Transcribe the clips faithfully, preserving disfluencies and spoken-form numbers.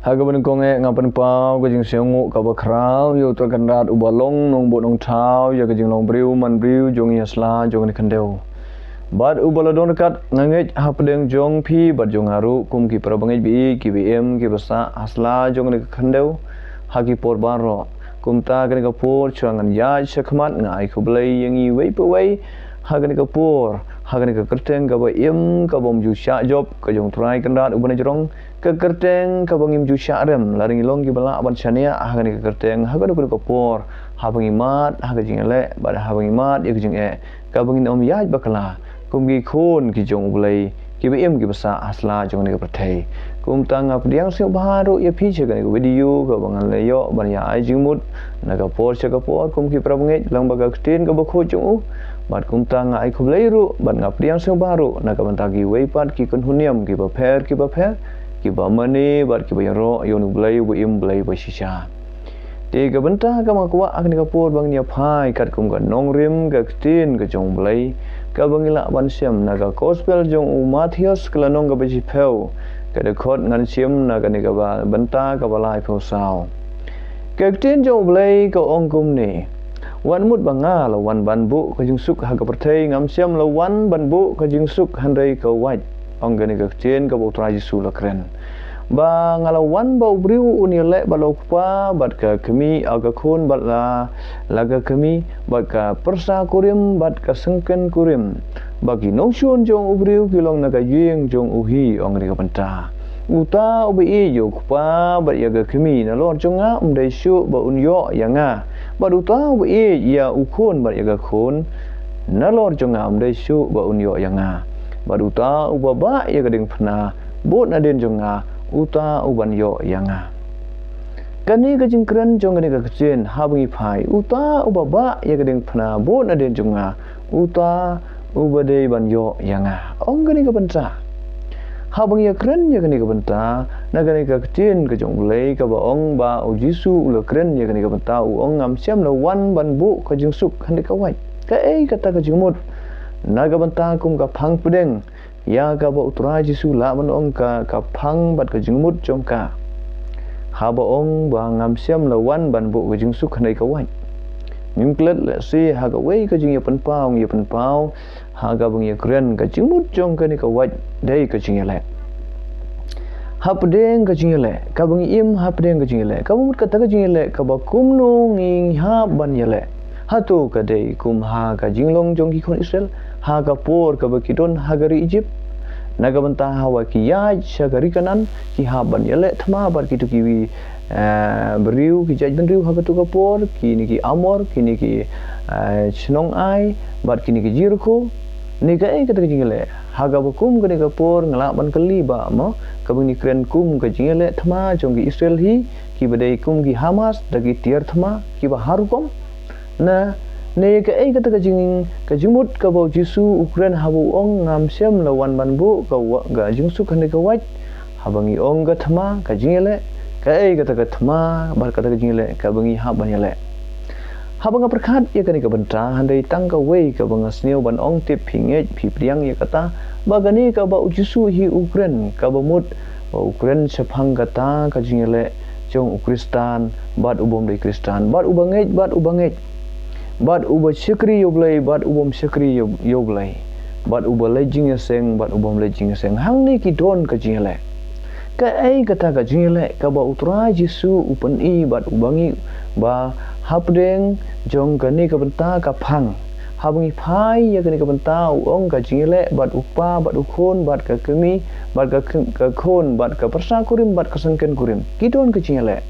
Ha kaba nyngkong eh nga pynpaw ka jingsngewnguh kaba khraw ïa u Trai Kynrad uba long nongbuh nongthaw ïa ka jinglong briew man briew jong ngi ha sla jong kane ka khyndew. Bad uba la don ryngkat, nga ngeit hapdeng jong phi bad jong nga ruh kum ki para bangeit ba ïeit kiba im kiba sah ha sla jong kane ka khyndew ha ki por baroh. Kumta kane ka por shuwa ngan ïaid shakhmat, nga ai khublei ïa ngi uwei pa uwei ha kane ka por, ha kane ka kyrteng kaba im, kaba ym ju shah jop, ka jong u Trai Kynrad uba na jrong, ka kyrteng kaba ngim ju shah rem, lada ngi long kiba lah ban shaniah ha kane ka kyrteng ha kano kano ka por, haba ngi mad ha ka jingïaleh bad haba ngi mad ïa ka jingeh, kaba ngin ym ïaid bakla kum ki khun ki jong U Blei kiba im kiba sah ha sla jong kane ka pyrthei. Kumta nga pdiang sngewbha ruh ïa phi sha kane ka video kaba ngan la ïoh ban ïa ai jingmut na ka por sha ka por kum ki para bangeit lyngba ka ktien kaba khuid jong u. Bad kumta nga ai khublei ruh bad nga pdiang sngewbha ruh na ka bynta kiwei pat ki kynhun niam kiba pher kiba pher, kiba mane bad kiba ïaroh ïa U Blei uba im, Blei ba shisha. Te ka bynta kaba nga kwah ha kane ka por ba ngin ïa phai katkum ka nongrim ka ktien ka jong U Blei, kaba ngi lah ban shem na ka gospel jong u Mathaios ka lynnong kaba shiphew, ka dkhot ngan shem na kane ka ba-, bynta kaba laiphew saw. Ka ktien jong U Blei ka ong kumne: Wat mut ba nga la wan ban buh ka jingsuk ha ka pyrthei, ngam shem la wan ban buh ka jingsuk hynrei ka wait. Ong kane ka ktien kaba U Trai Jisu la kren. Ba nga la wan ba u briew un ïaleh bad la u kpa bad ka kmie, ah, ka khun bad la, la ka kmie, bad ka pyrsa kurim bad ka syngken kurim, ba ki nongshun jong u briew ki long na ka ïing jong u hi. Ong kane ka bynta: Uta uba ïeit ïa u kpa bad ïa ka kmie nalor jong nga, um dei shuh ba un ïoh ïa nga. Bad uta uba ïeit ïa u khun bad ïa ka khun nalor jong nga, um dei shuh ba un ïoh ïa nga. Bad uta uba bah ïa ka diengphna bud nadien jong nga, uta u ban ïoh ïa nga. Kane ka jingkren jong kane ka ktien haba ngi phai: Uta uba bah ïa ka diengphna bud nadien jong nga, uta uba dei ban ïoh ïa nga. Ong kane ka bynta. Haba ngi ïa kren ïa kane ka bynta, na kane ka ktien ka jong U Blei kaba ong ba U Jisu u la kren ïa kane ka bynta, u ong: Ngam shem la wan ban buh ka jingsuk hynrei ka wait. Kaei kata ka jingmut? Na ka bynta kum ka phang pdeng ïa kaba U Trai Jisu lah ban ong ka, ka phang bad ka jingmut jong ka. Haba ong ba ngam shem la wan ban buh ka jingsuk hynrei ka wait, ngim klet lehse ha kawei ka jingïapynpaw, ngi ïapynpaw ha kaba ngi ïa kren ka jingmut jong kane ka wait dei ka jingïaleh. Hapdeng ka jingïaleh, kaba ngi im hapdeng ka jingïaleh, kaba mut kata ka jingïaleh kaba kumno ngi hap ban ïaleh? Hato ka dei kum ha ka jinglong jong ki khun Israel ha ka por kaba ki don ha ka ri Egypt? Na ka bynta haba ki ïaid sha ka ri Kanaan, ki hap ban ïaleh thma bad kito ki, eh, briew, ki jaitbynriew ha kato ka por, kine ki Amor, kine ki, eh, shnong Ai, bad kine ki Jerikho. Ne kaei kata ka jingïaleh? Ha kaba kum kane ka por nga lah ban kylli ba mo, kaba ngi kren kum ka jingïaleh thma jong ki Israel hi, kiba dei kum ki Hamas da ki tiar thma kiba har rukom. Na, ne kaei kata ka jing, ka jingmut kaba U Jisu u kren haba u ong ngam shem la wan ban buh ka wa-, ka jingsuk hynrei ka wait? Haba ngi ong ka thma ka jingïaleh, kaei kata ka thma bad kata ka jingïaleh kaba ngi hap ban ïaleh? Haba nga pyrkhat ïa kane ka bynta, hynrei tang kawei kaba nga sngew ban ong, tip phi ngeit phi pdiang ïa kata, ba kane kaba U Jisu hi u kren kaba mut ba u kren shaphang kata ka jingïaleh jong u Khristan bad u bym dei Khristan, bad u bangeit bad u bangeit, bad uba shakri ïa U Blei bad u bym shakri ïa, ïa U Blei, bad uba leit jingïaseng bad u bym leit jingïaseng. Hangne ki don ka jingïaleh. Kaei kata ka jingïaleh kaba U Trai Jisu u pyni bad u ba ngi ba hapdeng jong kane ka bynta ka phang? Haba ngi phai ïa kane ka bynta, u ong ka jingïaleh bad u kpa bad u khun bad ka kmie bad ka kh-, ka khun bad ka pyrsa kurim bad ka syngken kurim, ki don ka jingïaleh.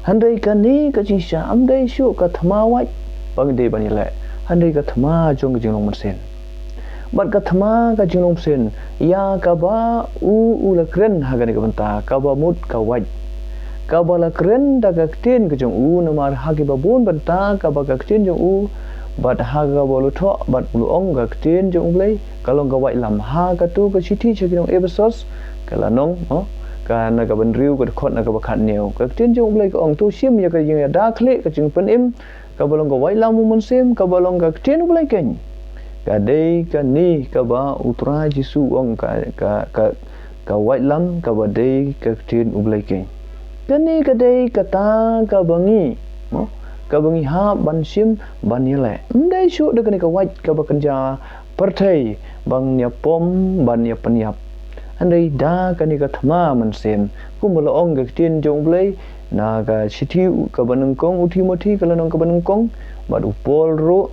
Hynrei kane ka jingshisha, ym dei shuh ka thma wait ba ngi dei ban ïaleh, hynrei ka thma jong ka jinglong mynsiem. Bad ka thma ka jinglong mynsiem ïa kaba u, u la kren ha kane ka bynta, kaba mut ka wait, kaba la kren da ka ktien ka jong u, namar ha kiba bun bynta kaba ka ktien jong u, bad ha kaba u la thoh bad u la ong ka ktien jong U Blei, ka long ka waitlam. Ha kato ka shithi sha ki nong Ephesos, ka lynnong, oh, ka na kaba hynriew, ka dkhot na kaba khathynñiew, ka ktien jong U Blei ka ong: To shim ïa ka jingïada khlieh ka jingpynim kaba long ka waitlam u mynsiem, kaba long ka ktien U Blei keiñ. Ka dei kane kaba U Trai Jisu u ong ka, ka, ka, ka waitlam kaba dei ka ktien U Blei keiñ. Kane ka dei kata kaba ngi, mo, kaba ngi hap ban shim ban ïaleh. Ym dei shuh da kane ka wait kaba kynja pyrthei ban ïa pom ban ïa pynïap. Hynrei da kane ka thma mynsiem, kumba la ong ka ktien jong U Blei na ka shithi kaba nyngkong u Timothi ka lynnong kaba nyngkong, bad u Paul ruh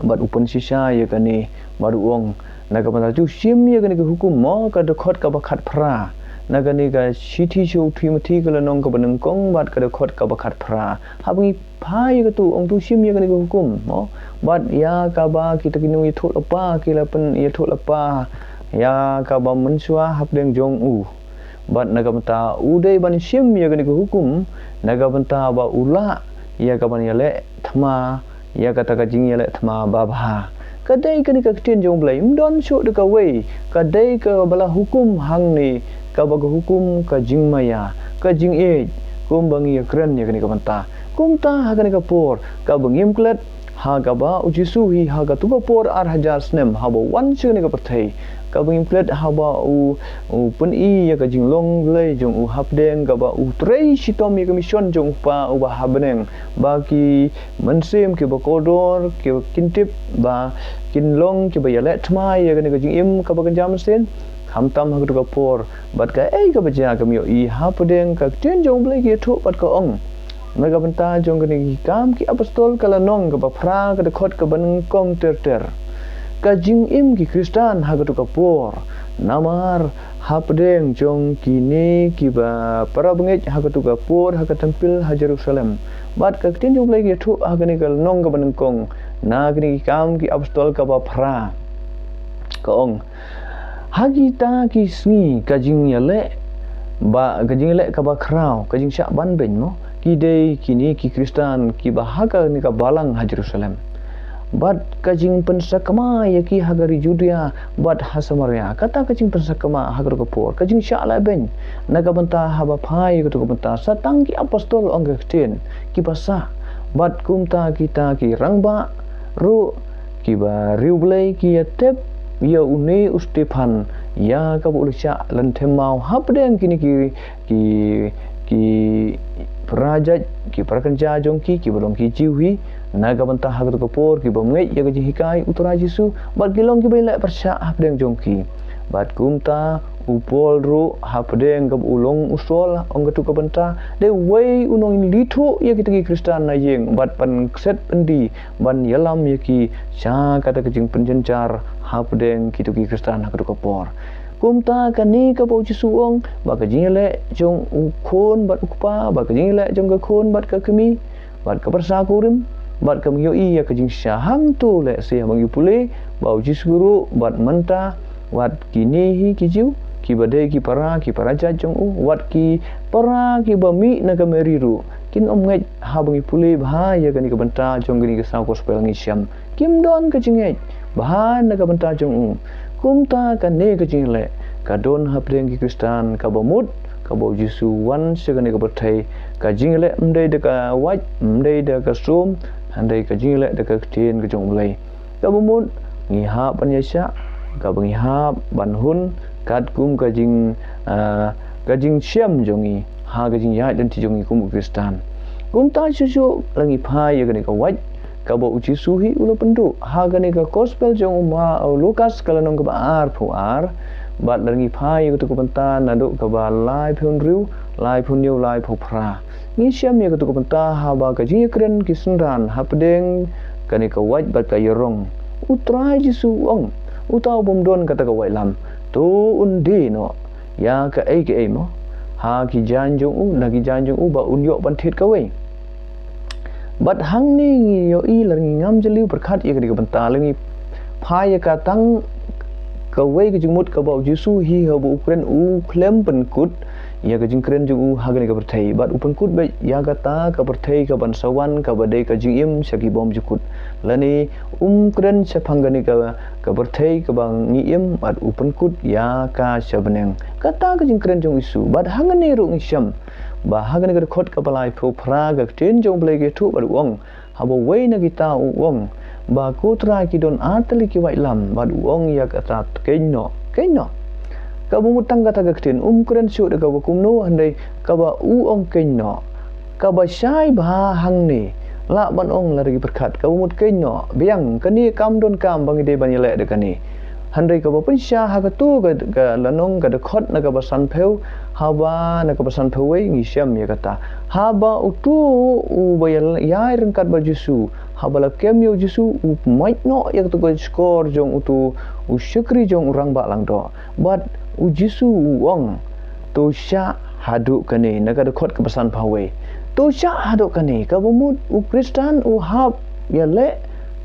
bad u pynshisha ïa kane, bad u ong, na ka bynta ju shim ïa kane ka hukum, mo, ka dkhot kaba khatphra. Na kane ka shithi sha u Timothi ka lynnong kaba nyngkong bad ka dkhot kaba khatphra. Haba ngi phai ïa katu, ong tu shim ïa kane ka hukum, mo, bad ïa kaba kita ki nongïathuhlypa ki la pynïathuhlypa ïa kaba mynshuwa hapdeng jong u. Bad na ka bynta u dei ban shim ïa kane ka hukum, na ka bynta ba u lah ïa ka ban ïaleh thma, ïa kata ka jingïaleh thma babha. Ka dei kane ka ktien jong U Blei, ym don shuh da kawei, ka dei kaba la hukum hangne, kaba ka hukum ka jingmaïa, ka jingïeit, kumba ngi ïakren ïa kane ka bynta. Kumta ha kane ka por, kaba ngim klet, ha kaba u Jisu hi ha katu ka por ar hajar snem haba wan sha kane ka pyrthei, kaba ngim klet haba u, u pyni ïa ka jinglong Blei jong u hapdeng kaba u trei shitom ïa ka mission jong u Kpa uba ha bneng, ba ki mynsiem kiba kordor, kiba kin tip ba kin long kiba ïaleh thma ïa kane ka jingim kaba kynja mynsiem. Khamtam ha katu ka por, bad kaei kaba jia kam ïohi hapdeng ka ktien jong U Blei ki ïathuh bad ka ong, na ka bynta jong kane ki Kam ki Apostol ka lynnong kaba phra ka dkhot kaba nyngkong ter ter. Ka jingim ki Khristan ha katu ka por. Namar hapdeng jong kine kiba para bangeit ha katu ka por ha ka templ ha Jerusalem. Bad ka ktien jong U Blei ki ïathuh ha kane ka lynnong kaba nyngkong na kane ki Kam ki Apostol kaba phra, ka ong, ha kita ki sngi ka jingïaleh, ba ka jingïaleh kaba khraw, ka jingshah ban beiñ, mo, ki dei kine ki Khristan kiba ha kane ka balang ha Jerusalem. Bad ka jingpynsakma ïa ki ha ka ri Judea bad ha Samaria. Kata ka jingpynsakma ha katu ka por, ka jingshah lehbeiñ, na ka bynta haba phai ïa katu ka bynta, sa tang ki apostol, ong ka ktien, kiba sah. Bad kumta kita ki rangbah ruh kiba riewblei ki ïatep ïa une u Stephan, ïa kaba u la shah lynthem maw hapdeng kine ki, ki, ki para jait, ki para kynja jong ki, kiba long ki Jiw hi. Na ka bynta ha katu ka por kiba ngeit ïa ka jinghikai U Trai Jisu, bad ki long kiba ïaleh pyrshah hapdeng jong ki. Bad kumta u Paul ruh hapdeng kaba u long u Saul, ong katu ka bynta, dei uwei u nongïathuh ïa kita ki Khristan na ïing, bad pynkset pyndi ban ïalam ïa ki sha kata ka jingpynjynjar hapdeng kitu ki Khristan ha katu ka por. Kumta kane kaba u Jisu u ong, ba ka jingïaleh jong u khun bad u kpa, ba ka jingïaleh jong ka khun bad ka kmie, bad ka pyrsa kurim, bad ka ïohi ïa ka jingshisha. Hangto lehse haba ngi pule ba u Jisu ruh bad mynta, wat kine hi ki Jiw kiba dei ki para, ki para jait jong u, wat ki para kiba mih na ka Mari ruh, kin ym ngeit. Haba ngi pule bha ïa kane ka bynta jong kane ka saw gospel ngi shem, kim don ka jingngeit bha na ka bynta jong u. Kumta kane ka jingïaleh ka don hapdeng ki Khristan kaba mut kaba u Jisu wan sha kane ka pyrthei. Ka jingïaleh ym dei da ka wait, ym dei da ka sum, hynrei ka jingïaleh da ka ktien ka jong U Blei. Kaba mut ngi hap ban ïaishah, kaba ngi hap ban hun katkum ka jing, ah, ka jingshem jong ngi ha ka jingïaid lynti jong ngi kum u Khristan. Kumta shuh shuh la ngi phai ïa kane ka wait kaba u Jisu hi u la pynduh ha kane ka gospel jong u Ma, u Lukas ka lynnong kaba arphew ar, bad la ngi phai ïa katu ka bynta naduh kaba laiphew hynriew, laiphew hynñiew, laiphew phra. Ngi shem ïa katu ka bynta haba ka jingïakren ki synran hapdeng kane ka wait bad ka ïarong. U Trai Jisu u ong, uta u bym don kata ka waitlam, to un die noh ïa kaei kaei mo ha ki jaiñ jong u, na ki jaiñ jong u, ba un ïoh ban thied kawei. Bad hangne ngi ïohi lada ngi ngam jylliew pyrkhat ïa kane ka bynta, lada ngi phai ïa ka tang kawei ka jingmut kaba u Jisu hi haba u kren u khlem pynkut ïa ka jingkren jong u ha kane ka pyrthei, bad u pynkut beit ïa kata ka pyrthei kaban sa wan kaba dei ka jingim sha ki bymjukut. Lane um kren shaphang kane ka, ka pyrthei kaba ngi im, bad u pynkut ïa ka sha bneng. Kata ka jingkren jong u Jisu. Bad hangne ruh ngi shem ba ha kane ka dkhot kaba laiphew phra ka ktien jong U Blei ka ïathuh bad u ong, haba uwei na kita u ong ba, ko Trai, ki don ar tylli ki waitlam, bad u ong ïa kata, keiñ noh, keiñ noh. Kaba mut tang kata ka ktien, um kren shuh da kaba kumno, hynrei kaba u ong keiñ noh. Kaba shai bha hangne, lah ban ong lada ki pyrkhat, kaba mut keiñ noh, biang, kane kam donkam ba ngi dei ban ïaleh da kane. Hynrei kaba pynshai ha kato ka, ka lynnong ka dkhot na kaba sanphew, haba na kaba sanphew wei ngi shem ïa kata. Haba uto uba ïa, ïai ryngkat bad u Jisu, haba la kem ïa u Jisu, u mait noh ïa kato ka shkor jong uto u shakri jong u rangbah langdoh. Bad u Jisu u ong, to shah haduh kane, na ka dkhot kaba sanphew wei. To shah haduh kane, kaba mut u Khristan u hap ïaleh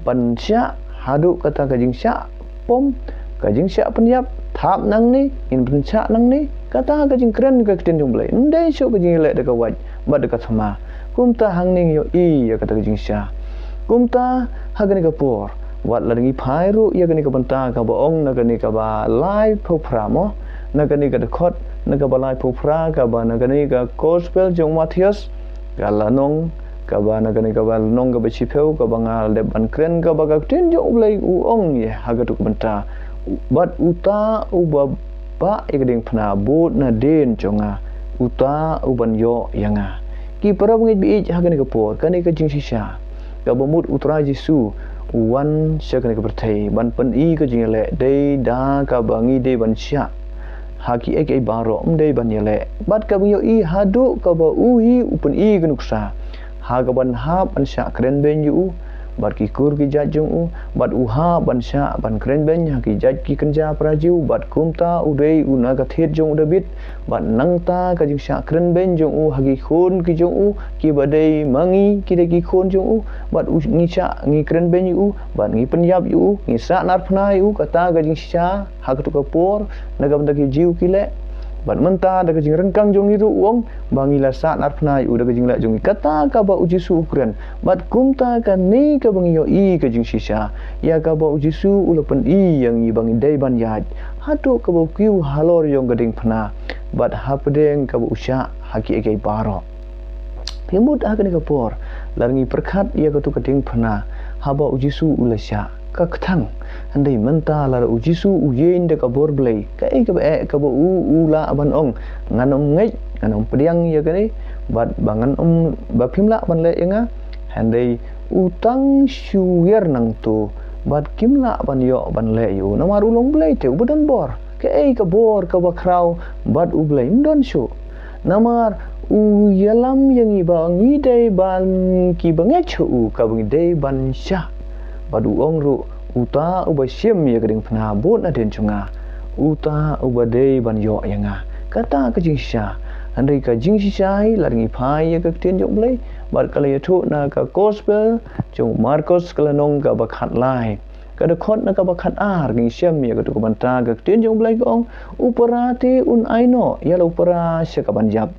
ban shah haduh kata ka jingshah pom, ka jingshah pynïap, thap nangne, ngin pynshah nangne, kata ka jingkren ka ktien jong u Blei. Ym dei shuh ka jingïaleh da ka wait bad da ka thma. Kumta hangne ngi ïohi ïa kata ka jingshah. Kumta ha kane ka por, wat lada ngi phai ruh ïa kane ka bynta kaba ong na kane kaba laiphew phra mo, na kane ka dkhot, na kaba laiphew phra kaba na kane ka gospel jong u Mathaios, ka lynnong kaba na kane kaba lynnong kaba shiphew kaba nga la dep ban kren, kaba ka ktien jong u Blei u ong ïa ha kato ka bynta. Bad uta uba bah ïa ka diengphna bud nadien jong nga, uta u ban ïoh ïa nga. Ki para bangeit ba ïeit, ha kane ka por, kane ka jingshisha, kaba mut u Trai Jisu u wan sha kane ka pyrthei ban pyni ka jingïaleh, dei da kaba ngi dei ban shah ha kiei kiei baroh, ym dei ban ïaleh. Bad kaba ngi ïohi haduh kaba u hi u pyni ka nuksa ha kaban hap ban shah kren beiñ ïa u bad ki kur ki jait jong u, bad u hap ban shah ban kren beiñ ha ki jait ki kynja para Jiw, bad kumta u dei u na ka thied jong u Dabid. Bad nangta ka jingshah kren beiñ jong u ha ki khun ki jong u, kiba dei ma ngi, ki dei ki khun jong u, bad u, ngi shah, ngi kren beiñ ïa u, bad ngi pynïap ïa u, ngi sah narphna ïa u, kata ka jingshisha ha kato ka por, na ka bynta ki Jiw ki leh. Bad mynta da ka jingryngkang jong ngi ruh u ong ba ngi la sah narphna ïa u da ka jingleh jong ngi, kata kaba u Jisu u kren. Bad kumta kane kaba ngi ïohi ka jingshisha ïa kaba u Jisu u la pyni ïa ngi ba ngi dei ban ïaid haduh kaba u kiew halor ïong ka diengphna, bad hapdeng kaba u shah ha kiei kiei baroh. Phi mut ha kane ka por, lada ngi pyrkhat ïa kato ka diengphna, haba u Jisu u la shah, ka kthang. Hynrei mynta lada u Jisu u ïeng da ka bor Blei, kaei kaba eh kaba u, u lah ban ong, ngan ym ngeit, ngan ym pdiang ïa kane, bad ba ngan ym, ba phim lah ban leh ïa nga. Hynrei u tang shu ïar nangto, bad kim lah ban ïoh ban leh ïa u. Namar u long Blei te uba don bor. Kaei ka bor kaba khraw bad u Blei? Ym don shuh. Namar u ïalam ïa ngi ba ngi dei ban, kiba ngeit ha u, kaba ngi dei ban shah. Bad u ong ruh, uta uba shim ïa ka diengphna bud nadien jong nga, uta uba dei ban ïoh ïa nga. Kata ka jingshisha. Hynrei ka jingshisha hi, lada ngi phai ïa ka ktien jong u Blei, bad ka la ïathuh na ka gospel jong u Markos ka lynnong kaba khatlai, ka dkhot na kaba khatar, ngi shem ïa kato ka bynta ka ktien jong u Blei ka ong, u para te un ai noh ïa la u para sha kaban ïap,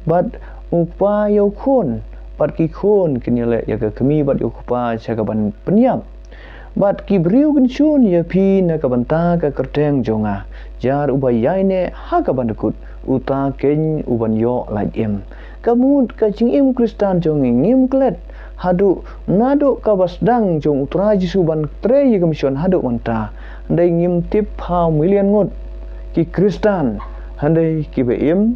bad u kpa ïa u khun, bad ki khun kin ïaleh ïa ka kmie bad ïa u kpa sha kaban pynïap. Bad ki briew kin shun ïa phi na ka bynta ka kyrteng jong nga. Jar uba ïaineh ha kaban dkut, uta keiñ u ban ïoh lait im. Ka mut ka jingim Khristan jong ngi, ngim klet haduh naduh kaba sdang jong u Trai Jisu ban trei ïa ka mission haduh mynta. Hynrei ngim tip ha million ngut ki Khristan, hynrei kiba im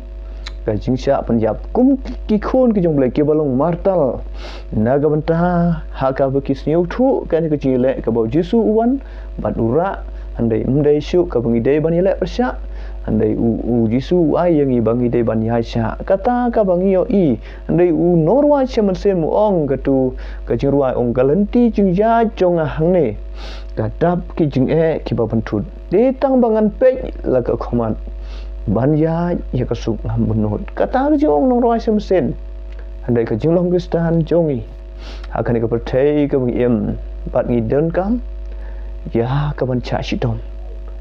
ka jingshah pynïap kum ki khun ki jong u Blei, kiba long martyr na ka bynta ha kaba ki sngewthuh kane ka jingïaleh kaba u Jisu u wan bad u rah. Hynrei ym dei shuh kaba ngi dei ban ïaleh pyrshah. Hynrei u, u Jisu u ai ïa ngi ba ngi dei ban ïaishah. Kata kaba ngi ïohi. Hynrei u nongrwai sha mynsiem u ong, kato ka jingrwai ong, ka lynti jingïaid jong nga hangne ka dap ki jingeh kiba pynthut. Dei tang ba ngan peit la ka khmat ban ïaid ïa ka suk ngam bynnud. Kata ka jingong nongrwai sha mynsiem. Hynrei ka jinglong Khristan jong ngi ha kane ka pyrthei kaba ngi im bad ngi donkam ïa kaban shah shitom.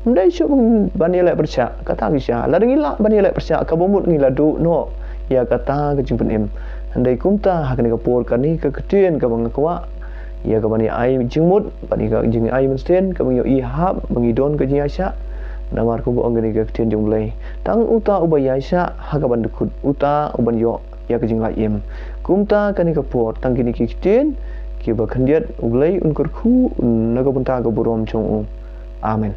Ym dei shuh ban, ban ïaleh pyrshah, kata ka shisha. Lada ngi lah ban ïaleh pyrshah, kaba mut ngi la duh noh ïa kata ka jingpynim. Hynrei kumta ha kane ka por, kane ka ktien kaba nga kwah ïa kaban ïa ai jingmut bad ïa ka jingai mynsiem kaba ngi ïohi haba ngi don ka jingïaishah. Namar kumba ong kane ka ktien jong u Blei, tang uta uba ïaishah ha kaban dkut, uta u ban ïoh ïa ka jinglait im. Kumta kane ka por, tang kine ki ktien kiba khyndiat, u Blei un kyrkhu na ka bynta ka burom jong u. Amen.